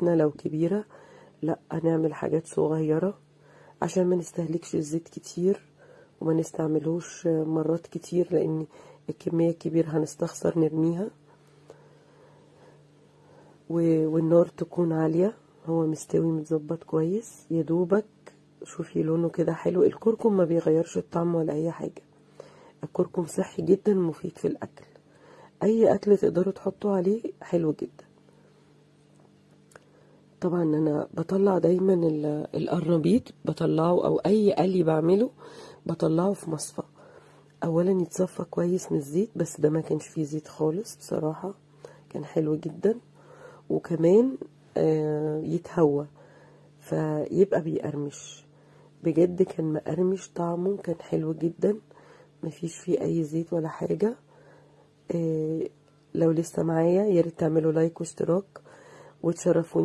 لو كبيرة، لا هنعمل حاجات صغيرة عشان ما نستهلكش الزيت كتير وما نستعملوش مرات كتير، لان الكمية الكبيرة هنستخسر نرميها. والنار تكون عالية. هو مستوي متظبط كويس يدوبك، شوفي لونه كده حلو. الكركم ما بيغيرش الطعم ولا اي حاجة، الكركم صحي جدا مفيد في الاكل، اي اكل تقدروا تحطوا عليه حلو جدا. طبعا انا بطلع دايما القرنبيط بطلعه، او اي قلي بعمله بطلعه في مصفى، اولا يتصفى كويس من الزيت، بس ده ما كانش فيه زيت خالص بصراحة، كان حلو جدا. وكمان يتهوى فيبقى بيقرمش بجد، كان مقرمش، طعمه كان حلو جدا، مفيش فيه اي زيت ولا حاجة. لو لسه معايا ياريت تعملوا لايك واشتراك وتشرفوني.